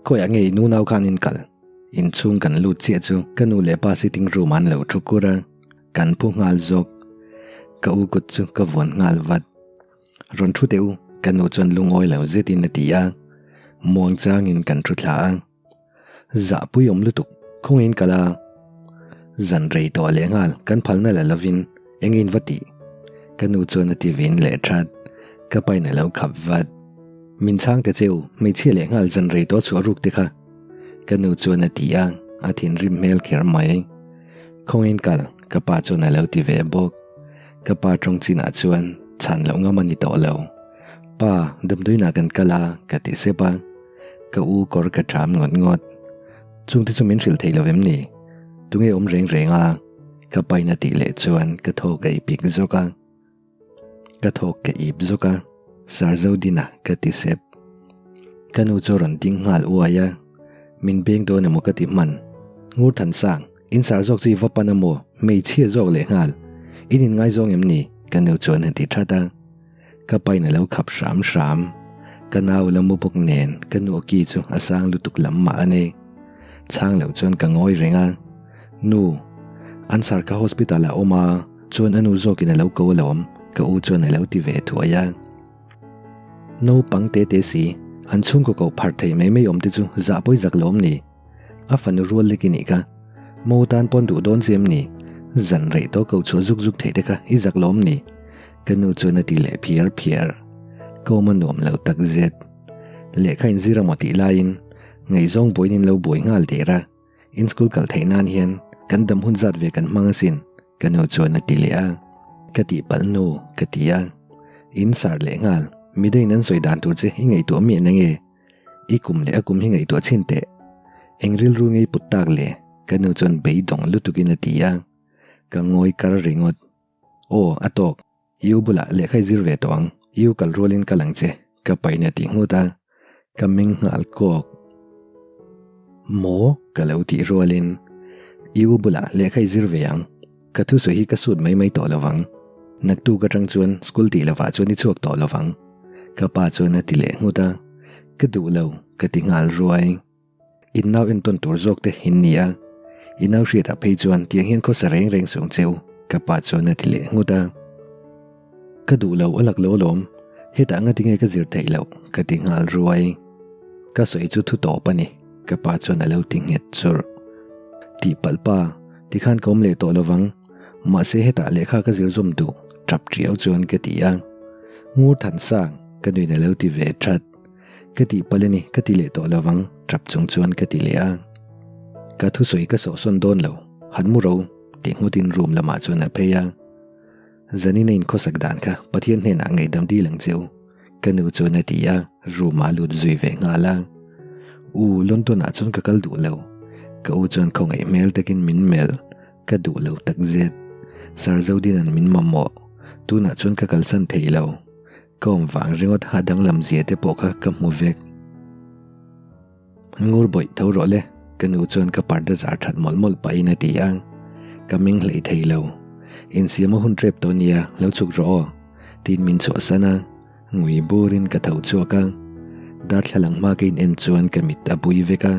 Khawiah nge i nunau khan in kal? Inchhung kan lut chiah chu ka nu leh pa sitting room ah an lo thu kur a, kan phu nghal zawk. Ka u kut chu ka vuan nghal vat. Rawn thu teh u, ka nu chuan lungawi lo zetin a ti a. Muang changin kan thu thla a. Zahpui awm lutuk, khawngin kal a. Zan rei tawh leh nghal kan phalna la lovin eng in va tih? Ka nu chuan a ti vin leh that. Ka pain a lo khap vat. Min chhang ta che u, hmeichhia leh nghal zan rei tawh chhuah ruk te kha. Ka nu chuan a ti a, a thinrim hmel kher mai. Khawngin kal, ka pa chuan a lo ti ve bawk. Ka pa tawng chinah chuan chhan loh ngam a ni tawh lo. Pa, damdawiinah kan kal a, ka ti sep a. Ka u kawr ka ṭham ngawt ngawt. Chungte chu min hrilh thei lo em ni? Tunge awm reng reng a? Ka pain a tih leh chuan ka thaw ka ipik zawk a. Ka thawk ka ip zawk a, Sir Zodina ka ti sep. Ka nu chu a rawn ding nghal uai a, min beng dawn emaw ka ti hman. Ngur Thansang, in sar zawk chu i va pan a maw? Hmeichhia zawk leh nghal. In inngaizawng em ni? Ka nu chuan a ti that a. Ka pain a lo khap hram hram. Ka nau la mu bawk nen ka nu ki chu a sang lutuk lam mah a ni. Chhang loh chuan ka ngawi reng a. Nu, an sar ka hospital ah awm a, chuan a nu zawkin a lo ko alawm, ka u chuan a lo ti ve thuai a. Naupang te te si, an chhungkaw koh phar thei mai mai awm te chu zah pawi zak lawm ni. A fanu rual lek i nih kha. Mo tan pawn duh dawn che em ni? Zan rei tawh ko chhuah zuk zuk theih te kha i zak lawm ni? Ka nu chuan a ti leh phiar phiar. Ka awm a nuam lo tak zet. Lehkha inzir amaw tih laiin ngaihzawng buain in lo buai nghal der a. In school kal theih nan hian kan dam hun zat ve kan hmang asin, ka nu chuan a ti leh a. Ka tihpalh nu, ka ti a. In sar leh nghal, midangin an sawi dan tur che i ngaihtuah miah na nge? I kum leh a kum hi ngaihtuah chhin teh. Eng rilru ngei put tak le? Ka nu chuan beidawng lutukin a ti a. Ka ngawi kar ringawt. Aw, a tawk. I u bulah lehkha i zir ve tawh ang. I u kal rualin kal ang che, ka pain a ti nghut a. Ka meng nghal kawk. Maw? Ka lo tih rualin, I u bulah lehkha i zir ve ang. Ka thusawi hi ka sut mai mai tawh lovang. Naktuk atang chuan school tih lovah chuan i chhuak tawh lovang. Ka pa chuan a ti leh nghut a, Ka duh lo, ka ti nghal ruai. In nau entawn tur zawk te in ni a, i nau hriatah phei chuan tiang hian khawsa reng reng sung cheu, ka pa chuan a ti leh nghut a. Ka duh lo a lak lo alawm, hetah nga tinge ka zir theih loh, ka ti nghal ruai. Ka sawi chu thu tawp a ni, ka pa chuan a lo ti nghet churh. Tihpalh pa, tikhan ka awm leh tawh lovang, mahse hetah lehkha ka zir zawm duh, tap tiau chuan ka ti a. Ngur Thansang, ka nuin a lo ti ve that. Ka tihpalh a ni, ka ti leh tawh lovang, tap chung chuan ka ti leh a. Ka thusawi ka sawhsawn dawn lo, han mu ro, tih nghutin room lamah chuan a phei a. Zanin a inkhawsak dan kha Pathian hnenah ngaihdam dil ang che u, ka nu chuan a ti a, room ah a lut zui ve nghal a. U, London ah chuan ka kal duh lo. Ka u chuan khawngaih hmel takin min melh, ka duh lo takzet. Sir Zodina'n min mamawh, tunah chuan ka kalsan thei lo. Ka awm vang ringawt a danglam zia te pawh kha ka hmu vek. Ngur bawih tho rawh le, ka nu chuan ka parda zar that mawlh mawlh pahin a ti a, ka meng hlei thei lo. Insiam a hun tep tawh nia, lo chhuk rawh aw, tiin min chhuahsan a, ngui burin ka tho chhuak a. Darthlalang hma ka in en chuan ka mit a bui vek a,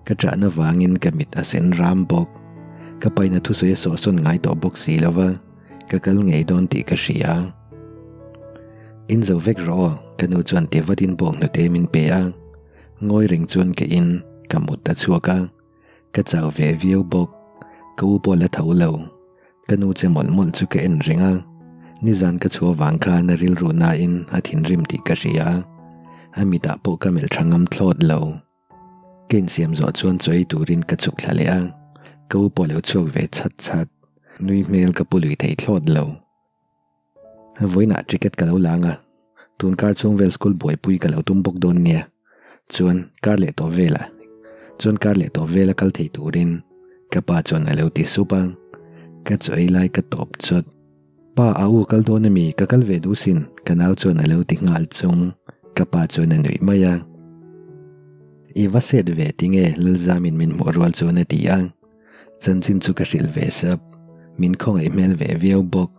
ka ṭahna vangin ka mit a sen ram bawk. Ka paina thusawi a sawhsawn ngai tawh bawk si lo va, ka kal ngei dawn tih ka hria. In zo vek rawh aw, ka nu chuan ti vatin bawk hnute min pe a. Ngawi reng chuan ka in ka mut a chhuak a, ka chau ve viau bawk. Ka u pawh la tho lo. Ka nu che mawlh mawlh chu ka en reng a, nizan ka chhuah vang khan a rilru nain a thinrim tih ka hria a, a mitah pawh ka melh tha ngam thlawt lo. Ka insiam zawh chuan chaw ei turin ka chhuk thla leh a, ka u pawh lo chhuak ve chhat chhat. Nui hmel ka pu lui thei thlawt lo. Vawiinah ticket ka lo lang a, tun kar chhung vel school buaipui ka lo tum bawk dawn nia. Chuan kar leh tawh velah chuan kar leh tawh vela kal thei turin ka pa chuan a lo ti sup a, ka chaw ei lai ka tawp chawt. Pa a u kal dawn ami ka kal ve duh sin ka nau chuan a lo ti nghal chung ka pa chuan a nuih mai a. I va set ve tinge Lalzamin min hmuh rual chuan a ti a. Chanchin chu ka hrilh ve sap, min khawngaih hmel ve viau bawk.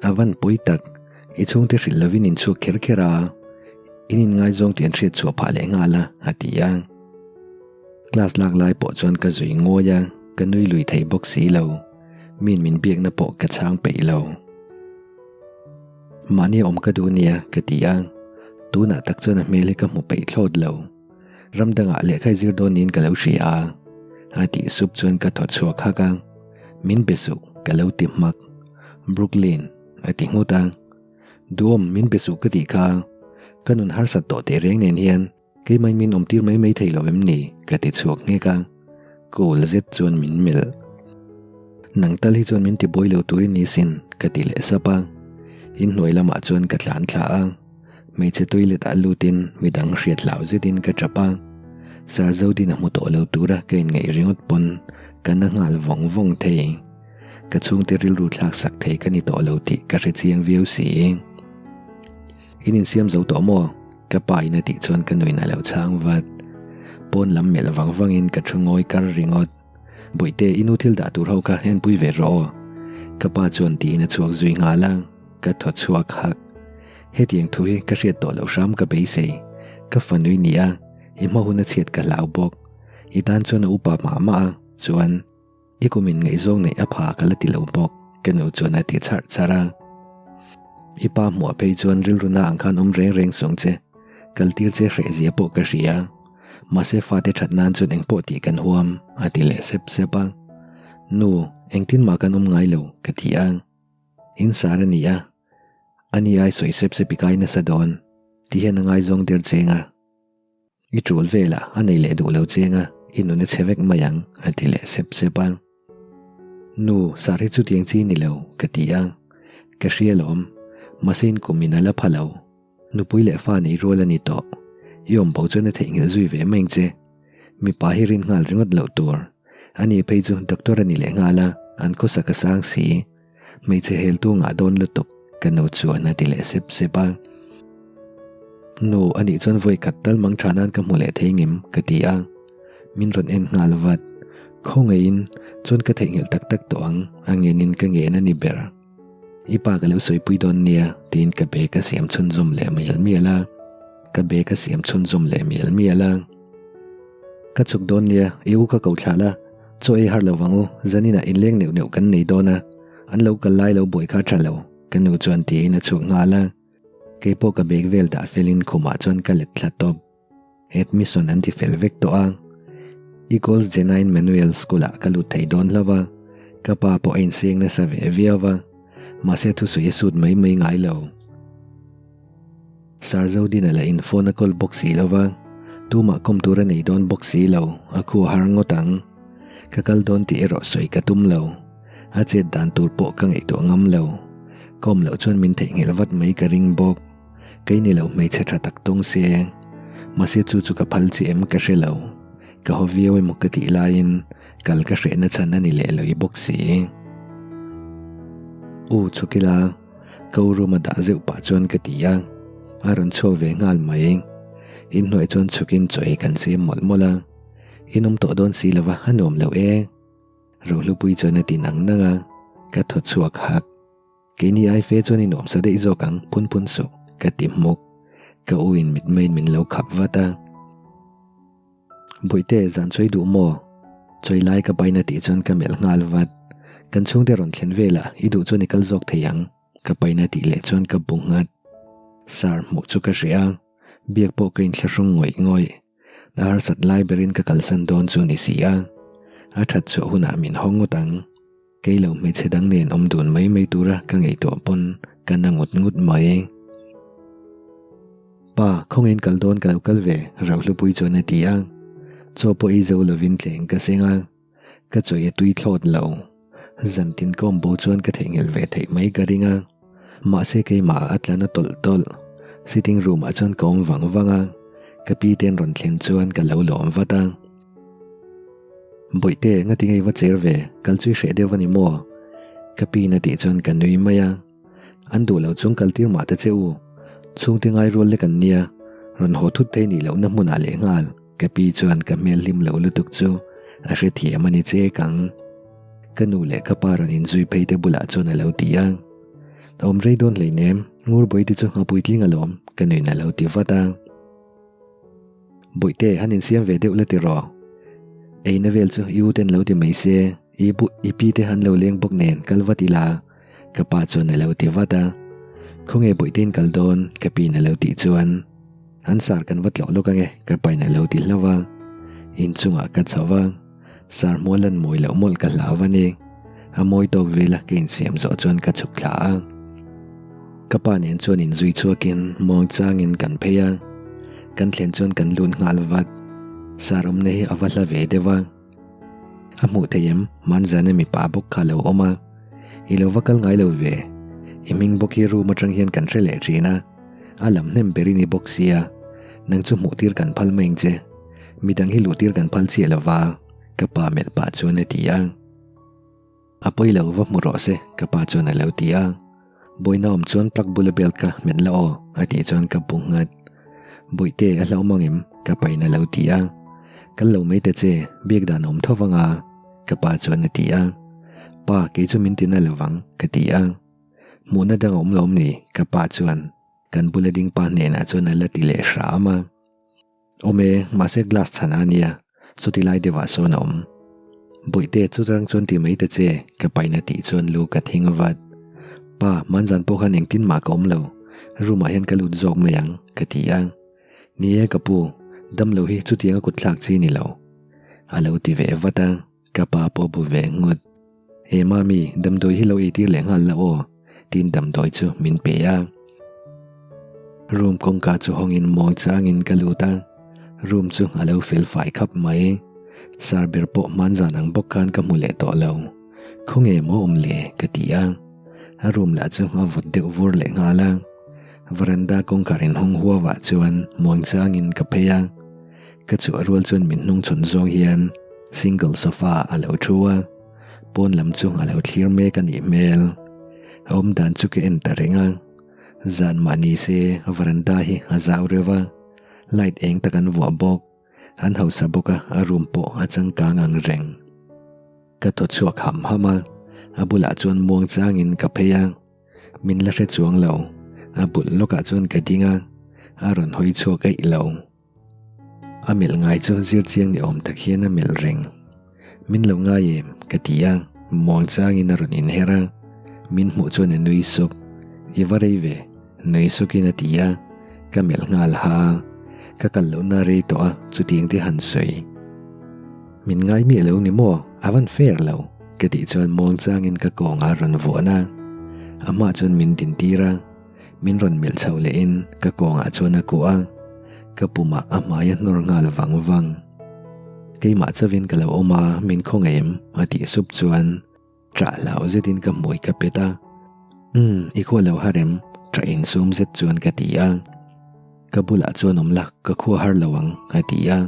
A van pawi tak, i chhungte hrilh lovin in chhuak kher kher a, in inngaizawng tih an hriat chhuah phah leh nghal a, a ti a. Class lak lai pawh chuan ka zui ngawi a, ka nui lui thei bawk si lo. Miin min biakna pawh ka chhang peih lo. Mahni awm ka duh nia ka ti a, tunah tak chuan a hmel hi ka hmu peih thlawt lo. Ram dangah lehkha i zir dawn niin ka lo hria a, a tih sup chuan ka thaw chhuak hak a, Min be suh ka lo ti hmak. Brooklyn a ti nghut a, Duhawm min be suh ka tih kha, ka nun harsat tawh teh reng nen hian Keimah min awm tir mai mai thei lo em ni? ka ti chhuak nghek a, cool zet chuan min melh. Nang tal hi chuan min ti buai lo turin ni sin ka ti leh sap a, inhnuai lamah chuan ka tlan thla a, hmeichhe toilet ah lutin midang hriat hlau zetin ka tap a, Sir Zodin a hmu tawh lo tura ka inngaih ringawt pawn ka na nghal vawng vawng thei. Ka chhungte rilru thlak sak thei ka ni tawh lo tih ka hre chiang viau si. In insiam zo tawh maw? Ka pa in a tih chuan ka nuin a lo chhang vat. Pawn lam melh vang vangin ka thu ngawi kar ringawt. Bawihte, i nu thil dah tur ho kha enpui ve rawh aw. Ka pa chuan tiin a chhuak zui nghal a, ka thaw chhuak hak. Hetiang thu hi ka hriat tawh loh hram ka beisei. Ka fanui ni a, i hma hun a chhiat ka hlau bawk. I tan chuan a upa mah mah a, chuan. I kum in ngaihzawng neih a pha ka la ti lo bawk, ka nu chuan a ti charh charh a. I pa hmuah phei chuan rilru na ang khan awm reng reng sawng che, kal tir che hreh zia pawh ka hria. Mahse fate that nan chuan engpawh tih kan huam, a ti leh sep sep a. Nu, engtin mah kan awm ngai lo, ka ti a. In sar a ni a, ani ai sawi sep sep i kai nasa dawn, ti hian a ngaizawng der cheng a. I tul velah a nei leh duh lo cheng a, i nun a chhe vek mai ang, a ti leh sep sep a. Nu, sar hi chutiang chi ni lo, ka ti a. Ka hria lawm, mahse in kum in a la pha lo. Nupui leh fa nei rual a ni tawh. I awm bo chuan a theihnghilh zui ve mai ang che. Mipa hi rin nghal ringawt loh tur. Ani phei chu doctor a ni leh nghal a, an khawsak a sang si. Hmeichhe heltu ngah dawn lutuk ka nu chuan a ti leh sep sep a. Nu a nih chuan vawi khat tal mang tha nan ka hmu leh thei ngem ka ti a. Min rawn en nghal vat. Khawngaihin chuan ka theihnghilh tak tak tawh ang a ngenin ka ngen a ni ber. I pa ka lo sawipui dawn nia tiin ka bag a siam chhunzawm leh mial mial a. Ka bag a siam chhunzawm leh mial mial a. Ka chhuk dawn nia i u ka ko thlah la. Chaw ei har lo vang u, zaninah inleng neuh neuh kan nei dawn a, an lo kal lai lo buai kha tha lo, ka nu chuan tiin a chhuak nghal a. Kei pawh ka bag vel dah felin khumah chuan ka let thla tawp. Admission an ti fel vek tawh a. Equals Jenain Manuel School-ah ka lut thei dawn hlauh a, ka pa pawh a inseng nasa ve viau a, mahse thusawi a sut mai mai ngai lo. Sir Zodina lah in phone a call bawk si lo va, tumah kawm tur a nei dawn bawk si lo, a khu har ngawt ang. Ka kal dawn tih erawh sawi ka tum lo. A chet dan tur pawh ka ngaihtuah ngam lo. Kawm loh chuan min theihnghilh vat mai ka ring bawk. Kei ni lo hmeichhe tha tak tawng se. Mahse chu chu ka phal chi em ka hre lo. Ka haw viau emaw ka tih laiin kal ka hrehna chhan a ni leh lawih bawk si. U chhukila. Ko room a dah zeuh pah chuan ka ti a, a rawn chhuak ve nghal mai. Inhnuai chuan chhukin chaw ei kan siam mawlh mawlh a, in awm tawh dawn si lova a nuam loh e. Rohlupui chuan a ti nang nang a, ka thaw chhuak hak. Keini ai fe chuan i nuam sa daih zawk ang phun phun suh ka ti hmuk. Ka u in mitmeiin min lo khap vat a. Bawihte, zan chawi duh maw? Chawi lai ka paina tih chuan ka melh nghal vat. Kan chhungte rawn thlen velah i duh chuan i kal zawk thei ang, ka paina tih leh chuan ka bu nghat. Sir hmuh chu ka hria a, biak pawh ka inthlahrung ngawih ngawih. A harsat lai berin ka kalsan dawn chu ni si a, a that chhuah hunah min hawng ngawt ang. Kei lo hmeichhe dang nen awm dun mai mai tura ka ngaihtuah pawn ka na ngut ngut mai. Pa, khawngaihin kal dawn ka lo kal ve, Rohlupui chuan a ti a. Chaw pawh ei zo lovin tleng ka seng a, ka chawi a tui thlawt lo. Zantin ka awm bo chuan ka theihnghilh ve theih mai ka ring a. Mahse keimah a tlan a tawlh tawlh. Sitting room ah chuan ka awm vang vang a, ka pi te an rawn thlen chuan ka lo lawm vat a. Bawihte, ngati ngei va cher ve, kal chu i hreh deuh a ni maw? Ka piin a tih chuan ka nui mai a. An duh loh chung kal tir mah ta che u. Chhungte ngai rual lek an nia, rawn haw thut thei nih lohna hmunah leh nghal ka pi chuan ka hmel hlim lo lutuk chu a hrethiam a ni chek ang. Ka nu leh ka pa rawn inzui phei te bulah chuan a lo ti a. Awm rei dawn hleinem, ngur bawihte chu a puitling alawm, ka nuin a lo ti vat a. Bawihte, han insiam ve deuh la tiraw? Eina vel chu i u ten lo ti mai se, i bu i pi te han lo leng bawk nen kal vat ila, ka pa chuan a lo ti vat a. Khawnge Bawihtein kal dawn? ka piin a lo tih chuan, An sar kan va tlawh lawk ange, ka pain a lo ti hlauh a. Inchungah ka chho va, sar hmual lan mawi loh mawlh ka hlau a ni. A mawi tawk vela ka insiam zawh chuan ka chhuk thla a. Ka pa nen chuan inzui chhuakin muang changin kan phei a, kan thlen chuan kan lut nghal vat. Sar awmna hi a va hla ve deuh a. A hmuh theih em? Manzana mipa bawk kha a lo awm a. I lo va kal ngai lo ve. I hming bawk hi room atang hian kan hre leh thin a. A lam hnem ber i ni bawk sia. Nang chu hmuh tir kan phal mai ang che. Midang hi luh tir kan phal chiah lo va, ka pa melh pah chuan a ti a. A pawi lo va hmu rawh se, ka pa chuan a lo ti a. Bawihna awm chuan plug bula belt ka hmet la aw, a tih chuan ka bu nghat. Bawihte a hlauhawm ang em? ka pain a lo ti a. Kal lo mai ta che, biak dan awm tho vang a, ka pa chuan a ti a. Pa, kei chu min tina lo vang, ka ti a. Hmuhna dang a awm lo awm ni? ka pa chuan kan bula ding pa hnenah chuan a la ti leh hram a. Awm e, mahse glass chhan a nia, chuti lai deuhah sawn a awm. Bawihte, chutarang chuan ti mai ta che, ka pain a tih chuan lu ka thing vat. Pa, hmanzan pawh khan engtin mah ka awm lo, room ah hian ka lut zawk mai ang, ka ti a. Ni e ka pu, damlo hi chutianga kut thlak chi ni lo. A lo ti ve vat a, ka pa pawh bu ve nghut. E mami, damdawi hi lo eitir leh nghal la aw, tiin damdawi chu min pe a. Room kawngka chu hawngin muang changin ka lut a, room chu a lo fel fai khap mai. Sar ber pawh hmanzan ang bawk khan ka hmu leh tawh lo. Khawnge maw awm le? ka ti a. A room lah chu a vawt deuh vur leh nghal a. Veranda kawngkhar inhawng huauah chuan muang changin ka phei a. Ka chhuah rual chuan min hnung chhawn zawng hian single sofa a lo thu a, pawn lam chu a lo thlir mek a nih hmel. A awm dan chu ka en ta reng a, zan mah ni se veranda hi a zau reuh a, light eng tak an vuah bawk, an hausa bawk a, a room pawh a changkang ang reng. Ka thaw chhuak ham ham a, a bulah chuan muang changin ka phei a. Min la hre chuang lo, a bul lawkah chuan ka ding a, a rawn hawi chhuak eih lo. A melh ngai chu zir chiang ni awm tak hian a melh reng. Min lo ngai em? ka ti a, muang changin a rawn inher a, min hmuh chuan a nui suk. I va rei ve, nui sukin a ti a, ka melh nghal ha. Ka kal lohna rei tawh a, chutiang te han sawi. Min ngai miah lo ni maw? A van fair lo, ka tih chuan muang changin ka kawngah a rawn vuan a, a hma chuan min dintir a. Min rawn melh chhoh lehin ka kawngah chuan a kuah a, ka pumah a hmai a hnawr nghal vang vang. Keimah chauhin ka lo awm a, min khawngaih em? a tih sup chuan ṭah hlau zetin ka hmui ka pet a. Umm, i khua lo har em? ṭah insum zet chuan ka ti a. Ka bulah chuan awm la, ka khua har lo ang, a ti a.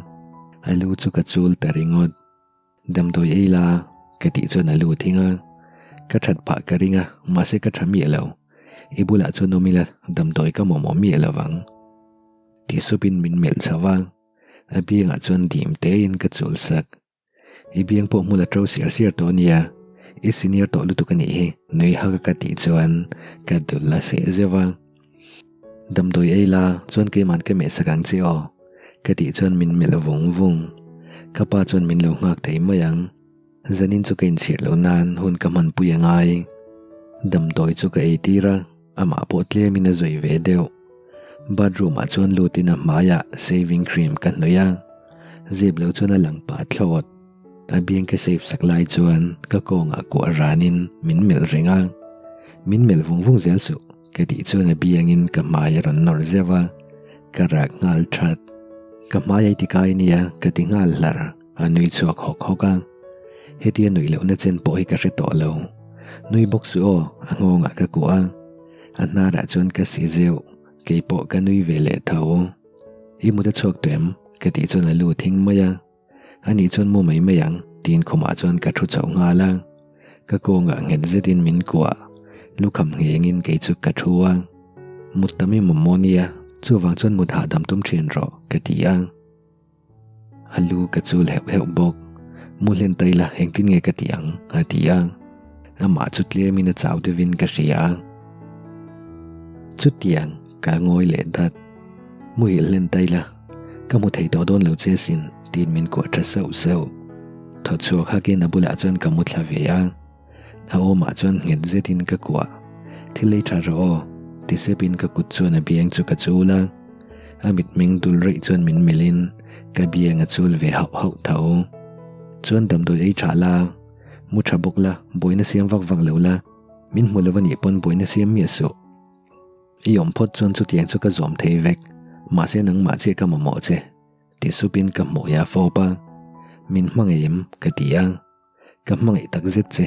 A lu chu ka chul ta ringawt. Damdawi ei la, ka tih chuan a lu thing a. Ka that phah ka ring a, mahse ka tha miah lo. I bulah chuan awm ila, damdawi ka mamawh miah lo vang. Ti supin min melh chho a, a biangah chuan dim tein ka chul sak. I biang pawh hmul a to siar siar tawh ania, i senior tawh lutuk a nih hi, nui hak a ka tih chuan ka dul a seh zeuh a. Damdawi ei la, chuan keiman ka meh sak ang che aw, ka tih chuan min melh vung vung. Ka pa chuan min lo nghak thei mai ang. Zanin chu ka inchhir loh nan hun ka hmanpui a ngai. Damdawi chu ka ei tir a, amah pawh tlemin a zui ve deuh. Bathroom ah chuan lutin a hmaiah shaving cream ka hnawih a, zep lo chuan a lang pah thlawt. A biang ka save sak lai chuan ka kawngah kuah ranin min melh reng a, min melh vung vung zel suh. Ka tih chuan a biangin ka hmai a rawn nawr zeuh a, ka rak nghal that. Ka hmai a i tikai nia ka ti nghal hlar, a nui chhuak hawk hawk a. Hetia nuih lohna chen pawh hi ka hre tawh lo. Nui bawk suh aw, a nghawngah ka kuah a. A hnarah chuan ka si zeuh, kei pawh ka nui ve leh tho. I mut a chhuak tawh em? Ka tih chuan a lu thing mai a. Ani chuan mu mai mai ang tiin khumah chuan ka thu chhoh nghal a, ka kawngah nghet zetin min kuah, lukham nghengin kei chu ka thu a, Mut tam i mawm maw nia, chuvang chuan mut hahdam tum thin rawh ka ti a. A lu ka chul heuh heuh bawk, Mu hlen ta ila engtin nge ka ti ang a ti a, amah chu tlemin a chau deuhin ka hria a. Chutiang ka ngawi leh dat. Muhilh hlen ta ila, ka hmu thei tawh dawn lo che sin, tiin min kuah tha sauh sauh. Thaw chhuak hakin a bulah chuan ka mu thla ve a. A awmah chuan nghet zetin ka kuah. Thil ei tha rawh aw, ti sepin ka kut chuan a biang chu ka chul a. A mitmeng dul reih chuan min melhin ka biang a chul ve hauh hauh tho. Chuan damdawi ei tha la, mu tha bawk la, buaina siam vak vak lo la, min hmu lo a nih pawn buaina siam miah suh. I awm phawt chuan chutiang chu ka zawm thei vek, mahse nangmah chiah ka mamawh che, ti supin ka hmuh a fawp a. Min hmangaih em? ka ti a. Ka hmangaih tak zet che.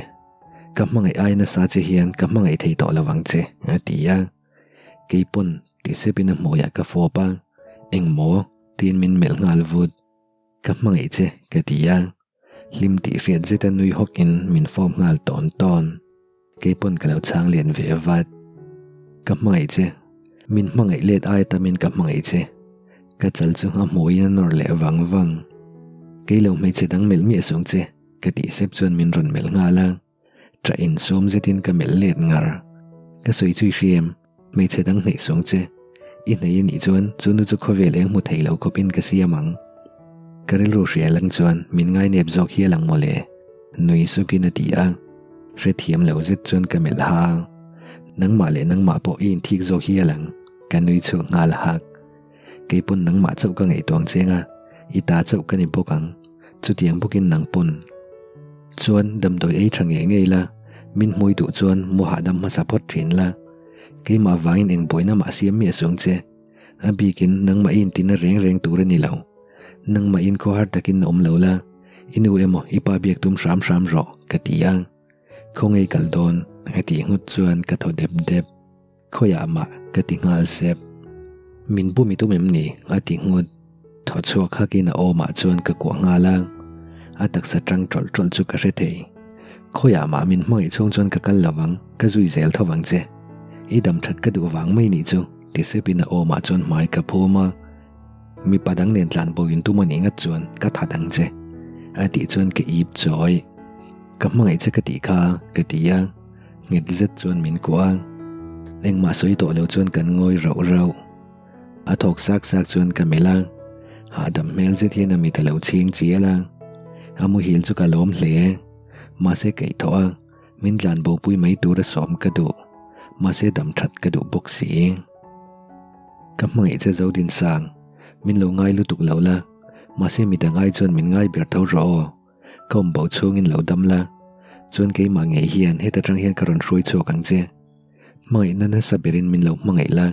Ka hmangaih ai nasa che hian ka hmangaih thei tawh lo ang che, a ti a. Keipawn ti sepin a hmuiah ka fawp a, Engmaw? tiin min melh nghal vut. Ka hmangaih che, ka ti a. Hlim tih hriat zeta nui hawkin min fawp nghal tawn tawn. Keipawn ka lo chhang lian ve vat. Ka hmangaih che. Min hmangaih let ai tamin ka hmangaih che. Ka chal chu a hmuiin a nawr leh vang vang. Kei lo hmeichhe dang melh miah sung che, ka tih sep chuan min rawn melh nghal a. Ṭah insum zetin ka melh let ngar. Ka sawi chu i hria em? Hmeichhe dang hneih sung che. I hneih a nih chuan chu nu chu khawvel eng hmu thei lo khawpin ka siam ang. Ka rilru hria lang chuan min ngainep zawk hial ang mawle, nui sukin a ti a. Hrethiam lo zet chuan ka melh ha. Nangmah leh nangmah pawh i inthik zawk hial ang, ka nui chhuak nghal hak. Keipawn nangmah chauh ka ngaihtuah ang cheng a, i ta chauh ka ni bawk ang. Chutiang bawkin nang pawn. Chuan damdawi ei tha ngei ngei la, min hmui duh chuan mu hahdam hmasa phawt thin la. Keimah vangin eng buaina mah siam miah suang che. A bikin nangmah i intina reng reng tur a ni lo. Nangmah in khaw har takin awm lo la, i nu emaw i pa biak tum hram hram rawh, ka ti a. Khawngaih kal dawn, a tih nghut chuan ka thaw dep dep. Khawiah mah ka ti nghal sep. Min bum i tum em ni? a ti nghut. Thaw chhuak hakin a awmah chuan ka kuah nghal a. A taksa tang tawlh tawlh chu ka hre thei. Khawiah mah min hmangaih chhung chuan ka kal lo vang, ka zui zel tho vang che. I dam that ka duh vang mai nih chu, ti sepin a awmah chuan hmai ka phum a. Mipa dang nen tlan bo in tum a nih ngat chuan ka that ang che, a tih chuan ka ip chawi. Ka hmangaih che ka tih kha, ka ti a. Nghet zet chuan min kuah a, engmah sawi tawh lo chuan kan ngawi rauh rauh. A thawk sak sak chuan ka melh a, hahdam hmel zet hian a mit a lo chhing chial a. A muhil chu ka lawm hle, mahse kaih thawh a, min tlan bopui mai tura sawm ka duh, mahse dam that ka duh bawk si. Ka hmangaih che Zodinsang, min lo ngai lutuk lo la, mahse midang ai chuan min ngai ber tho rawh aw. Ka awm bo chhungin lo dam la, chuan keimah ngei hian heta tang hian ka rawn hruai chhuak ang che. Hmangaihna nasa berin min lo hmangaih la,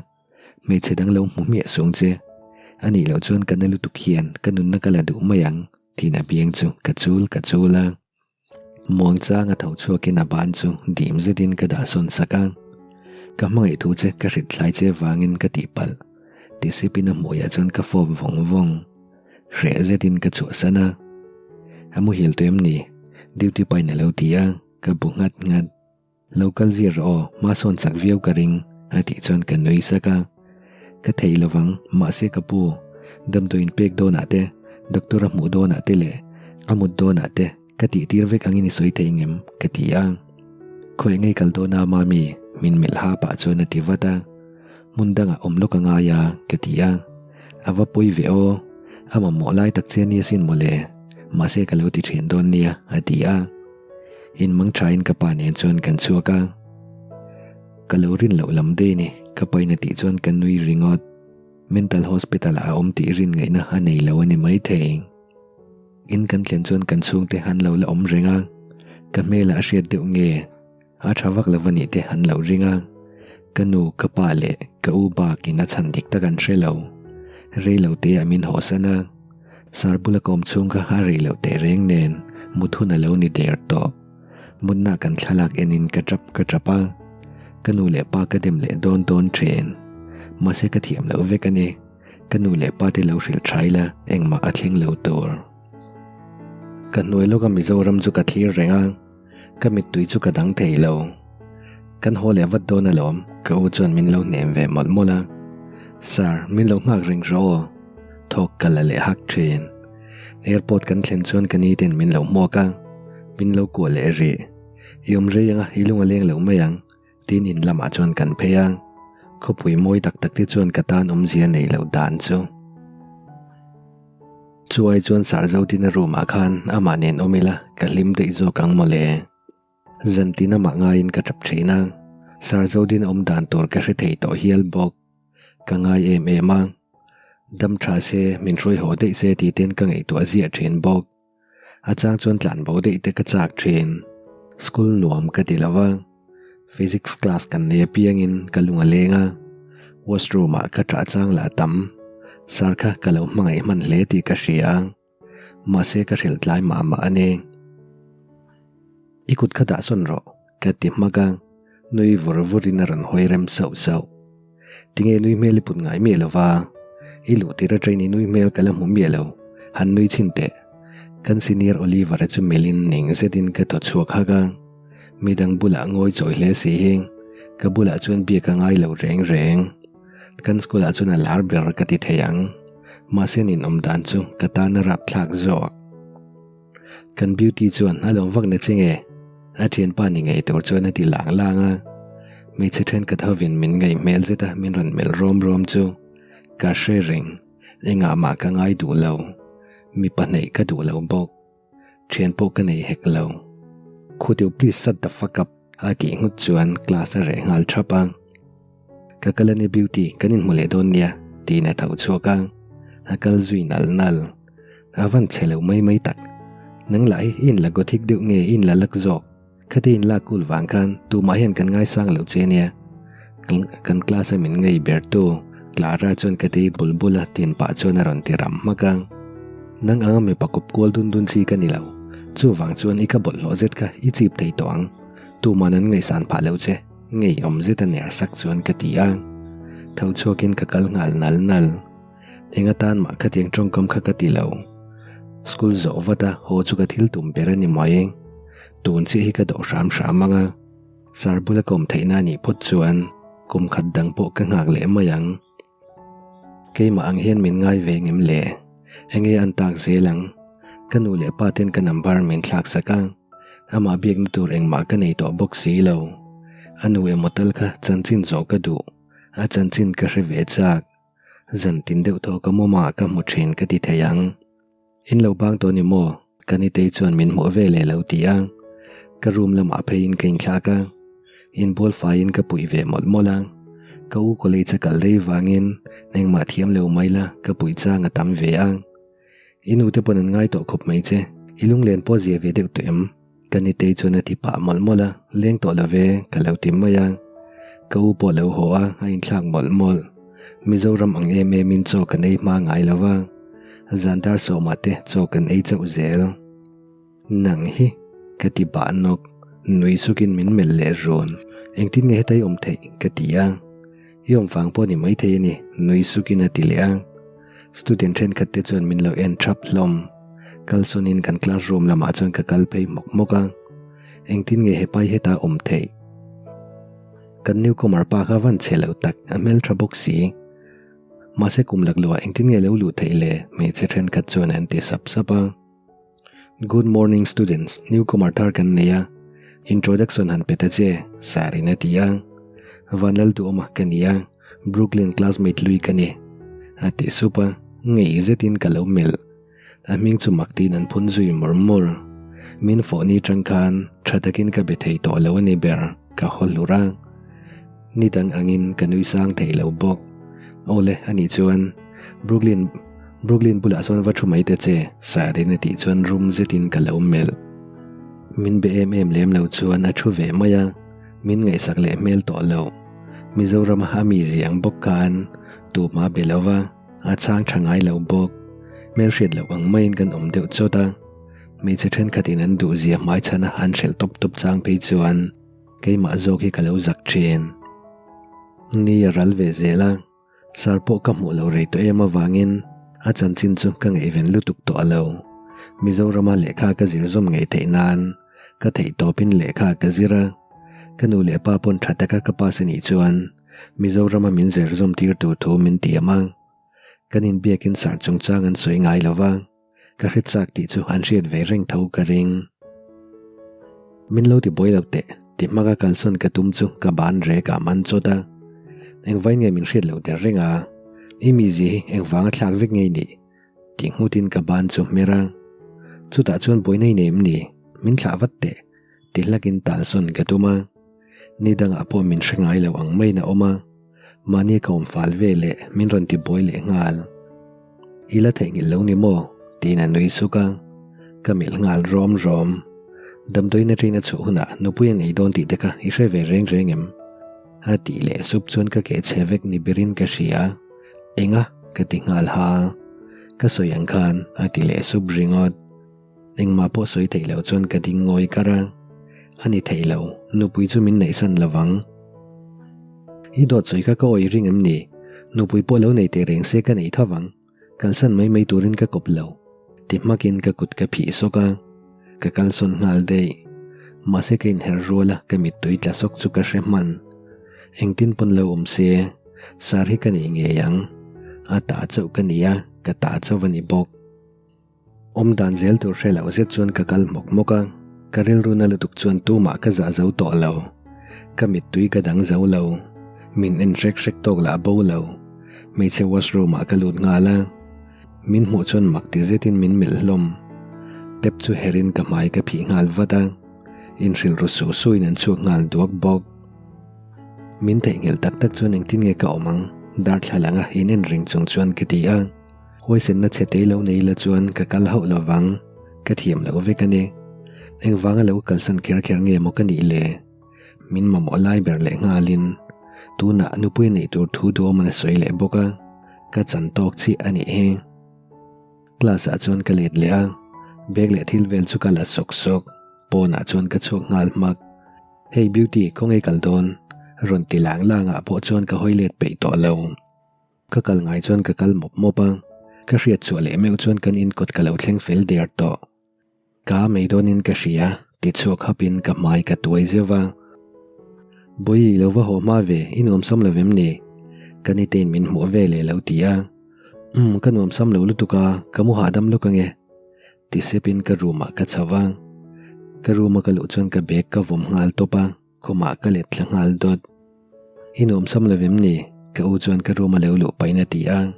hmeichhe dang lo hmu hmiah sung che. A nih loh chuan ka na lutuk hian ka nunna ka la duh mai ang, tiin a biang chu ka chul ka chul a. Muangchang a tho chhuakin a ban chu dim zetin ka dah sawn sak a. Ka hmangaih thu che ka hrit thlai che vangin ka tihpalh, ti sipin a hmuiah chuan ka fawp vawng vawng. Hreh zetin ka chhuahsan a, A muhil tawh em ni? Duty pain a lo ti a, ka bu nghat nghat. Lo kal zir rawh aw, hma sawn chak viau ka ring, a tih chuan ka nui sak a. Ka thei lovang, mahse ka pu, damdawiin pek dawnah te, doctor a hmuh dawnah te leh a mut dawnah te ka tih tir vek angin i sawi thei ngem? ka ti a. Khawi ngei kal dawn a mami? min melh ha pah chuan a ti vat a. Hmun dangah awm lawk a ngai a, ka ti a. A va pawi ve aw, a mamawh lai tak che ania sin mawle, mahse ka lo ti thin dawn nia, a ti a. Inmang thain ka pa nen chuan kan chhuak a. Ka lo rin loh lam daih ni, ka pain a tih chuan ka nui ringawt. Mental hospital ah a awm tih rin ngaihna a nei lo a ni maithei. In kan thlen chuan kan chhungte an lo la awm reng a, ka hmelah a hriat deuh nge? A tha vak lo a nih te an lo ring a, ka nu, ka pa leh ka u bakin a chhan dik tak an hre lo. Rei lo te ah min hawhsan a, sar bula ka awm chhung kha a rei loh teh reng nen mut hun a lo ni der tawh. Mutna kan thlalak enin ka tap ka tap a, ka nu leh pa ka dem leh dawn dawn thin. Mahse ka thiam loh vek a ni, ka nu leh pa te lo hrilh tha ila engmah a thleng lo tur. Ka hnuai lawka Mizoram chu ka thlir reng a. Ka mittui chu ka dang thei lo. Kan haw leh vat dawn alawm, ka u chuan min lo hnem ve mawlh mawlh a. Sir, min lo nghak reng rawh aw. Thawk ka la leh hak thin. Airport kan thlen chuan ka ni ten min lo hmuak a, min lo kuah leh rih. I awm rei anga i lung a leng lo mai ang, tiin in lamah chuan kan phei a. Khawpui mawi tak tak te chuan ka tan awmzia nei loh dan chu. Chu ai chuan Sarzodina room ah khan amah nen awm ila ka hlim daih zawk ang mawle. Zantin amah ngaiin ka tap thin a, Sarzodina awm dan tur ka hre thei tawh hial bawk. Ka ngai em em a, dam tha se min hruai haw daih se tih ten ka ngaihtuah ziah thin bawk. A chang chuan tlan bo daih te ka chak thin. School nuam ka ti lo a, Physics class kan nei apiangin ka lung a leng a, washroom ah ka ṭah chang lah tam. Sir kha ka lo hmangaih hman hle tih ka hria a. Mahse ka hrilh tlai mah mah a ni. I kut kha dah sawn rawh, ka ti hmak a, nui vur vurin a rawn hawi rem sauh sauh. Tinge nui hmel i put ngai miah lo va, i luh tir atangin i nui hmel ka la hmu miah lo, han nui chhin teh. Kan senior Oliver-a chu melhin ning zetin ka thaw chhuak hak a, midang bulah ngawi chawi hle si hi ka bulah chuan biak a ngai lo reng reng. Kan school ah chuan a lar ber ka ti thei ang. Mahse nin awm dan chu ka tan a rapthlak zawk. Kan beauty chuan a lawm vak na che nge? A thianpa ni ngei tur chuan a ti lang lang a. Hmeichhe thenkhat hovin min ngaih hmel zet a min rawn melh rawm rawm chu ka hre reng. Engah mah ka ngai duh lo. Mipa hneih ka duh lo bawk. Thian pawh ka nei hek lo. Could you please shut the fuck up? a tih nghut chuan class a reh nghal thap a. Ka kal a ni Beauty, kan inhmu leh dawn nia, tiin a tho chhuak a. A kal zui nal nal. A van chhe lo mai mai tak. Nang lah hi i inla gothic deuh nge i inla lak zawk? Khati inlak kul vang khan tumah hian kan ngaisang lo che nia. Kan class a min ngei ber tu Clara chuan ka tei bul bul a tin pah chuan a rawn ti ram hmak a. Nang anga mipa kawp kual dun dun chi ka ni lo. Chuvang chuan i ka bawlhhlawh zet kha i chip thei tawh ang. Tuman an ngaihsan phah lo che. Ngei awm zet a ner sak chuan ka ti a. Tho chhuakin ka kal nghal nal nal. Eng atan mah khatiang tawngkam kha ka ti lo. School zawh vat a haw chu ka thil tum ber a ni mai. Tun chiah hi ka dawh hram hram ang a. Sir bula ka awm theihna a nih phawt chuan kum khat dang pawh ka nghak leh mai ang. Keimah ang hian min ngai ve ngem le? Enge an tak zel ang? Ka nu leh pa ten ka number min thlak sak a, amah biakna tur engmah ka nei tawh bawk si lo. A nu emaw tal kha chanchin zawh ka duh, a chanchin ka hre ve chak. Zan tin deuh thaw ka mawmah ka hmu thin ka ti thei ang. In lo bang tawh ni maw? Ka nitei chuan min hmuh ve leh lo ti a. Ka room lamah pheiin ka inthlak a. Inbual faiin ka puih ve mawlh mawlh a. Ka u college a kal daih vangin engmah thiam lo mai la ka puih chang a tam ve a. I nu te pawn an ngai tawh khawp mai che. I lunglen pawh zia ve deuh tawh em? Ka nitei chuan a ti pah mawlh mawlh a, leng tawh lo ve, ka lo ti mai a. Ka u pawh lo haw a, a inthlak mawlh mawlh. Mizoram ang em emin chaw kan ei hma ngai lo va, zan dar sawmah te chaw kan ei chauh zel. Nang hi, ka ti bah nawk, nui sukin min melh leh run. Engtin nge heta i awm theih? ka ti a. I awm vang pawh ni maithei a ni, nui sukin a ti leh a. Student thenkhat te chuan min lo en thap hlawm. Kalsawnin kan classroom lamah chuan ka kal phei hmawk hmawk a. Engtin nge he pai heta awm theih? Kan newcomer pa kha van chhe lo tak, a hmeltha bawk si. Mahse kum lakluah engtin nge lo luh theih le? Hmeichhe thenkhat chuan an ti sap sap a. Good morning students, newcomer thar kan nei a, introduction han pe ta che, Sir in a ti a. Vanlalduhawma ka ni a, Brooklyn classmate lui ka ni, a ti sup a, ngei zetin ka lo melh. A hming chu mak tiin an phun zui mawr mawr. Min fawh ni tang khan tha takin ka be thei tawh lo a ni ber, ka haw hlur a. Ni dang angin ka nui sang thei lo bawk. Awle, anih chuan Brooklyn Brooklyn bulah sawn va thu mai ta che, Sarin a tih chuan rum zetin ka lo melh. Min be em em lem lo chuan a thu ve mai a, min ngaihsak leh hmel tawh lo. Mizorama a mi ziang bawk khan tuma be lo va, a chhang tha ngai lo bawk. Hmelhriat loh ang maiin kan awm deuh chawt a, hmeichhe thenkhatin an duhzia hmaichhana an hrelh tawp tawp chang phei chuan keimah zawk hi ka lo zak thin. Ni a ral ve zel a. Sir pawh ka hmuh lo rei tawh em avangin a chanchin chu ka ngaihven lutuk tawh a lo. Mizorama lehkha ka zir zawm ngei theih nan ka theih tawpin lehkha ka zir a. Ka nu leh pa pawn tha taka ka pass anih chuan Mizorama min zir zawm tir tur thu min tiam a. Kan inbiakin sir chungchang an sawi ngai lo va. Ka hre chak tih chu an hriat ve reng tho ka ring. Min lo ti buai lo teh, ti hmaka kalsawn ka tum chu ka ban rek ah man chawt a. Engvai nge min hriat loh der reng a? I mizia hi engvanga thlak vek nge i nih? Ti nghutin ka ban chu hmer a. Chutah chuan buaina i nei em ni? Min thlah vat teh. Ti hlakin talsawn ka tum a. Ni dangah pawh min hre ngai lo ang maiin a awm a. Mahni ka awm fal ve leh min rawn ti buai leh nghal. I la theihnghilh lo ni maw? Tiin a nui suk a. Ka melh nghal rawm rawm. Damdawiin aṭain a chhuah hunah nupui a nei dawn tih te kha i hre ve reng reng em? A tih leh sup chuan ka keh chhe vek ni berin ka hria. Enga? Ka ti nghal ha. Ka sawi ang khan a ti leh sup ringawt. Engmah pawh sawi theih loh chuan ka ding ngawi kar a. A ni thei lo, nupui chu min neihsan lo vang. I dawt sawi kha ka awih ring em ni? Nupui pawh lo nei teh reng se ka nei tho vang. Kalsan mai mai turin ka kawp lo. Ti hmakin ka kut ka phih sawk a. Ka kalsawn nghal daih. Mahse ka inher rual a, ka mittui tla sawk chu ka hre hman. Engtin pawn lo awm se, sar hi ka nei ngei ang. A ta chauh ka ni a, ka ta chauh a ni bawk. Awm dan zel tur hre loh zet chuan ka kal hmawk hmawk a, ka rilru na lutuk chuan tumah ka zah zo tawh lo. Ka mittui ka dang zo lo. Min en hrek hrek tawk lah bo lo. Hmeichhe washroom ah ka lut nghal a. Min hmuh chuan mak ti zetin min melh hlawm. Tap chu herin ka hmai ka phih nghal vat a. Inhrilh ru suh suhin an chhuak nghal duak bawk. Min theihnghilh tak tak chuan engtin nge ka awm ang? Darthlalang a in en reng chung chuan ka ti a. Huaisenna chhe te lo nei la chuan ka kal hauh lo vang, ka thiam loh vek a ni. Engvanga lo kalsan kher kher nge maw ka nih le? Min mamawh lai ber leh nghalin tunah nupui neih tur thu duaman a sawi leh bawk a, ka chan tawk chiah a nih hi. Class ah chuan ka let leh a, bag leh thil vel chu ka la sawk sawk, pawnah chuan ka chhuak nghal hmak. Hey Beauty, khawnge kal dawn? Rawn ti lang lang ah pawh chuan ka hawi let peih tawh lo. Ka kal ngai chuan ka kal mawp mawp a, ka hriat chhuah leh meuh chuan kan inkawt ka lo thleng fel der tawh. Ka mei dawnin ka hria, ti chhuak hapin ka hmai ka tuai zeuh va. Bawihi lo va haw hma ve, i nuamsam lo vem ni? Ka nitein min hmuh ve leh lo ti a. Umm, ka nuamsam lo lutuk a, ka mu hahdam luk ange. Ti sepin ka room ah ka chho va. Ka room a ka luh chuan ka bag ka vawm nghal tawp a. Khumah ka let thla nghal dawt. I nuamsam lo em ni? Ka u chuan ka room a lo luh pahin a ti a.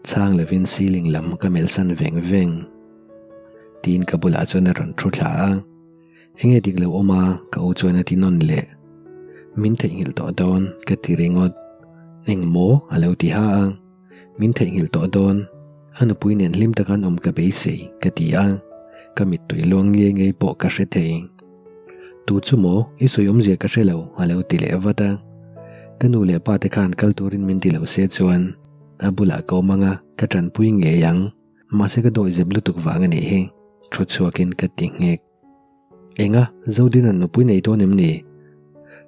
Chhang lovin ceiling lam ka melhsan veng veng. Tiin ka bulah chuan a rawn thu thla a. Enge dik lo awm a? Ka u chuan a ti nawn leh. Min theihnghilh tawh dawn ka ti ringawt. Eng maw? A lo ti ha a. Min theihnghilh tawh dawn. A nupui nen hlim taka an awm ka beisei, ka ti a. Ka mittui luang ngei ngei pawh ka hre thei. Tu chu maw? I sawi awmzia ka hre lo, a lo ti leh vat a. Ka nu leh pa te khan kal turin min ti lo se chuan a bulah ka awm ang a, ka tanpui ngei ang. Mahse ka dawi zep lutuk vang a nih hi, thu chhuakin ka ti nghek. Enga, Zodina'n nupui nei dawn em ni?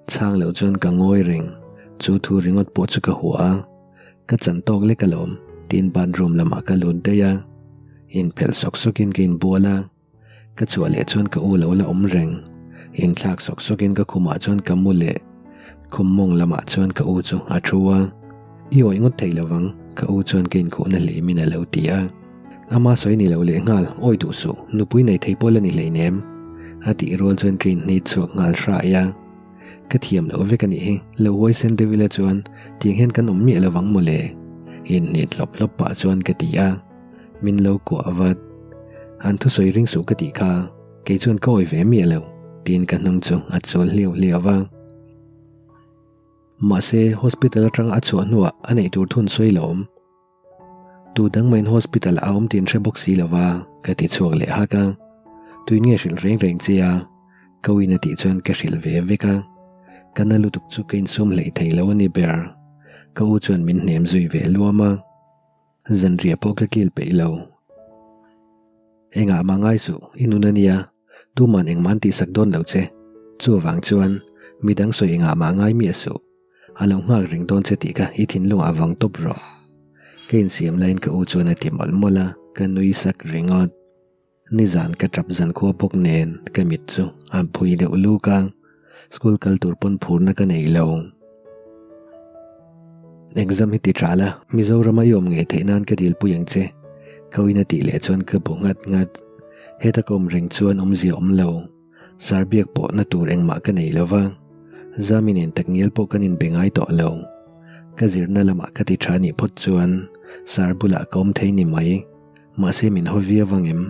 Chhang loh chuan ka ngawi reng, chu thu ringawt pawh chu ka hua a. Ka chan tawk lek alawm, tiin bathroom lamah ka lut daih a. Inphelh sawk sawkin ka inbual a. Ka chhuah leh chuan ka u lo la awm reng. Inthlak sawk sawkin ka khumah chuan ka mu leh. Khum mawng lamah chuan ka u chu a thu a. I awih ngawt thei lovang, ka u chuan ka inkhuhna hlimin a lo ti a. Ama sawi ni lo leh nghal, awi duh suh, nupui nei thei pawh la ni hleinem. A tih rual chuan ka inhnit chhuak nghal hrai a. Ka thiam loh vek a nih hi, lo huaisen deuh ila chuan tiang hian kan awm miah lovang mawle. Inhnit hlawp hlawp pah chuan ka ti a. Min lo kuah vat. An thusawi ring suh ka tih kha, kei chuan ka awi ve miah lo, tiin ka hnung chu a chul hliau hliau a. Mahse, hospital atanga a chhuah hnuah a neih tur thun sawi lo awm. Tu dang main hospital a awm tin hre bawk si lo va, ka ti chhuak leh hak a. Tuin nge hrilh reng reng che a? Ka uin a tih chuan ka hrilh ve vek a. Ka na lutuk chu ka insum hleih thei lo a ni ber. Ka u chuan min hnem zui ve luam a. Zanriah pawh ka kil peih lo. Engah mah ngai suh, i nun a nia, tuman engmah an tihsak dawn lo che. Chuvang chuan, midang sawi engah mah ngai miah suh. A lo nghak reng dawn che tih kha i thinlungah vang tawp rawh. Ka insiam laiin ka u chuan a ti mawlh mawlh a, ka nui sak ringawt. Nizan ka tap zan khua bawk nen ka mit chu a phui deuh luk a, school kal tur pawn phurna ka nei lo. Exam hi ti tha la, Mizorama i awm ngei theih nan ka dilpui ang che, ka uina tih leh chuan ka bu nghat nghat. Heta ka awm reng chuan awmzia awm lo, sar biak pawhna tur engmah ka nei lo va, Zami nen takngial pawh kan inbe ngai tawh lo. Ka zirna lamah ka ti tha nih phawt chuan sar bulah ka awm thei ni mai. Mahse min haw viau ang em?